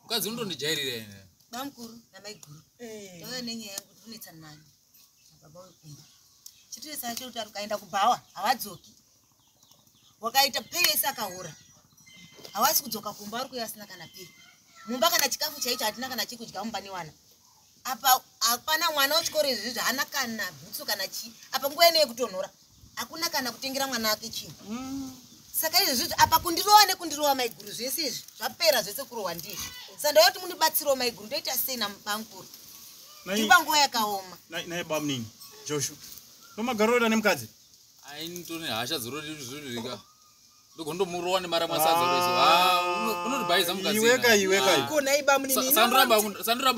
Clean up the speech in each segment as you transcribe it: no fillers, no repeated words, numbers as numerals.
Mukadzi unondijairira ine. Bamukuru namaiguru. Ndauya nenyaya yangu kuti unetsana nani nababa wekumba. Chitiresa chacho kuti ukaenda kubhawa havadzoki. Wakaita pay yese akahora. Havasi kudzoka kumba vari kuuya vasina kana pay. Mumba kana chikafu chaicho hatina kana chekudya mumba newana. Apa hapana mwana wechikoro izvi haana kana bhutsu kana chii. Apa nguva ino yekutonhora. Hakuna kana kutengera mwana wake chinhu. Saka izvi apa kundirowa nekundirowa maiguru zvese izvi zvapera zvese kurohwa ndiye. Saka ndauya kuti mundibatsirewo maiguru ndoita sei nabamukuru. Ndiri panguva yakaoma. Naye bamunini Joshua. Ndomagariro nemukadzi. Ai nditone hasha dzororika. Ndogondomurowa nemara masadza reso. Ah, unotibhaiza mukadzi. Iweka iweka. Ko nai bamunini. Sandoramba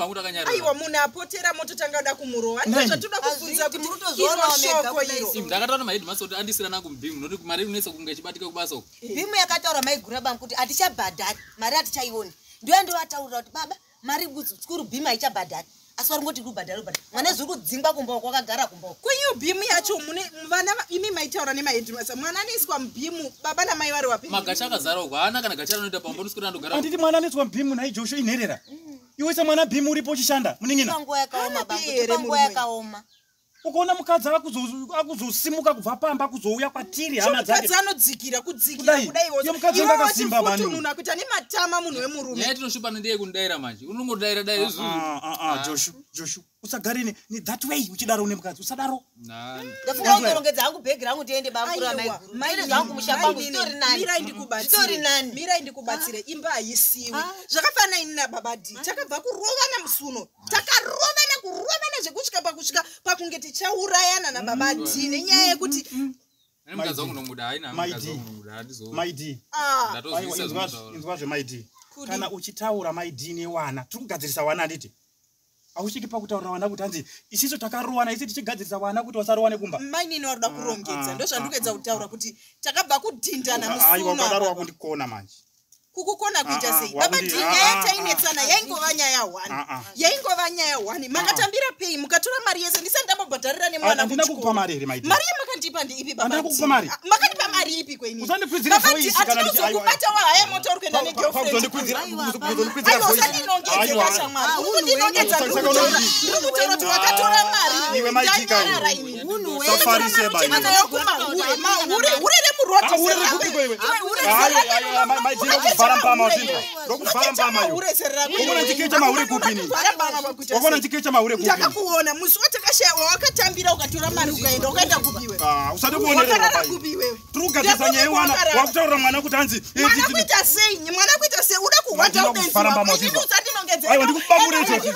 hangu ndakanyarara. Aiwa munhu apotera mototanga kuda kumurowa. Nai. Ndozvatoda kubvunza Hazviiti, kuti murikutozvionawo iro mega shoko kudai iro. sei. Ndakataura nemaheadmaster kuti andisira nangu mubhimu nokuti mari inonetsa kunge ichibatika kubasa uko. Bhimu yakataura maiguru abamu kuti hatichabhadhari mari hatichaioni. Ndiyo ndovataurira kuti baba mari skuru bhimu haichabhadhari. Asi vari ngoti kubhadhara kubhadhara. Mwana zviri kudzingwa kumba uko wakagara kumba uko. Kuiyo bhimu yacho mune vana imi maitaura nemaheadmaster mwana anoiswa mubhimu baba namai vari wapi? Magacha akazara uko. Haana kana gacha ranoita pamba unoswera andogara. Anditi mwana anoiswa bhimu nhai Joshua inherera. Iwe semwana bhimu uripo uchishanda munin'ina. Panguva yakaoma Haana bangu. pay here Panguva murume? yakaoma. Ukaona mukadzi akuzosimuka kubva pamba kuzouya kwatiri hama dzake. Mukadzi anodzikira kudzikira Kudai. kudai Iye mukadzi anga akasimba mani. Munhu akuita nematama munhu wemurume. Nyaya yatinoshupa ndeye kundaira manje. Unongodaira daira izvi. Joshua, Joshua, usagare ne that way uchidaro une mukadzi, usadaro. Na. Ndafunga kutorongedza hangu bhegi rangu tiende bamukuru Aiwa, amaiguru. mai Tiende zvangu kumusha kwangu nini, zvitori nani. mirai ndikubatsire. Zvitori nani. Mirai ndikubatsire imba haisiwi. Ah. Zvakafanana ini nababa D. Takabva kurovana musi uno. Takarovana kurovana zvekusvika pakusvika pakunge tichaurayana nababa D nenyaya yekuti Ane mukadzi wangu unomuda haina Mai mukadzi D. wangu unomuda handizo. Mai D. ah, Aiwa, Ndatozivisa zvinotaura. inzwazve Mai D. Kudi. Kana uchitaura Mai D newana, tiri kugadzirisa wana handiti? Hausviki pakutaurira wana kuti hanzi isisu takarowana isi tichigadzirisa wana kuti vasarowane kumba. mainini vari kuda kurongedza Ah, ndozvandikuedza kutaura kuti takabva kudhindana musi Aiwa, uno ukadaro apa. wakundikona manje. Kukukona kuita Ah, ah, sei baba D nyaya yatainetsana yaingova nyaya one Ah, ah. yaingova nyaya one makatambira pei mukatora mari yese ndisati ndambobhadharira nemwana Handina kuchikoro. kukupa mari here Mai D? Mari yamakandipa ndeipi baba Handina D? kukupa mari. Ah, makanipa mari ipi kwenini Usandikwidzire Baba D, voice kana hatina ndichi- aiwa, kuzokubata wahaya mota uri kuenda negirlfriend Pakuzondikwidzira Aiwa, kuzondikwidzira aiwa voice. usandinongedze Aiwa. kashamwari Ah, uri kundinongedza Saka- ndiri saka kutaura unodii? ndiri kutaura kuti wakatora mari Iwe Mai D ka iwe. ndanyarara ini Hunhu hwenyu. Safarisi yeba iwe. Mwana yokumahure mahure hure remurodhi Ah, hure rekupiko iwe? Aiwa, aiwa, Mai D, ndokuvhara mbama wazvinzwa. Ndokuvhara mbama iwe. Wakuona ndichiita mahure kupi inini? Wakuona ndichiita mahure kupi? Ndakakuona musi watakashaya wawakatambira ukatora mari ukaenda ukaenda kupi iwe? Ah, usade kuonererwa Wakarara pai. kupi iwewe? Tiri kugadzirisa nyaya yewana, wakutaurira mwana kuti hanzi Mwana kuita sei? Mwana kuita sei? Uda kuhwanda Ndinoda ubenzi kuvhara mbama wako. Inini wazvinzwa. usandinongedze. Aiwa, ndikubamure izvozvi.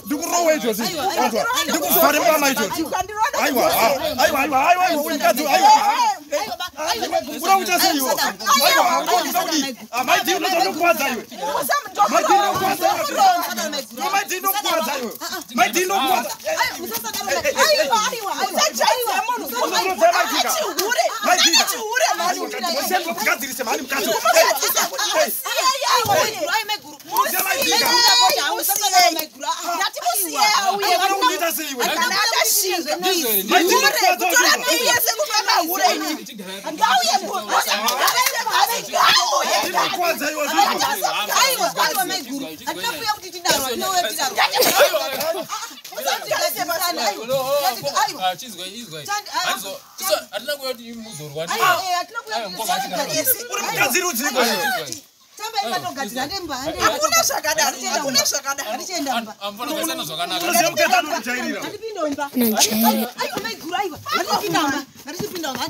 Ndikurowe izvozvi. Wanzwa? Ndikuvhare mbama izvozvi. Aiwa, ah, aiwa, aiwa, aiwa, aiwa, uyu mukadzi, aiwa. Uda kuita sei iwe? Aiwa, uda kudii? Ah, Mai D, unoda kundikuvadza iwe. Mai D, ndokuvadza iwe. Mai D, ndokuvadza iwe. Mai D, ndokuvadza. Aiwa, aiwa, usajaidza munhu. Unorodza Mai D ka. Chihure. Mai D ka. Chihure mhani. Usende kugadzirise mhani mukadzi. Unoziva Mai D ka. Ndati musiye auye. Unoda kundiita sei iwe? Kana akashinga. Ndizvo here? Mai D, Hure, ndokuvadza kutora wazvinzwa. miri yese kupa mahure ini. Ngauye munhu. Ngauye. Ndinokuvadza iwe wazvinzwa. Hatina kuuya kuti tidaro, hatina kuuya tidaro. Chizwa izwa. Chandi- Hatina kuuya kuti muzorwa. Uri mukadzi rudziko iwe. Hakuna zvakadaro. Hakuna zvakadaro. Amfana kuisana zvakanaka. Unoziva mukadzi anondijairira. Aiwa maiguru, aiwa. Ngatichipinda mumba. Ngatichipinda mumba.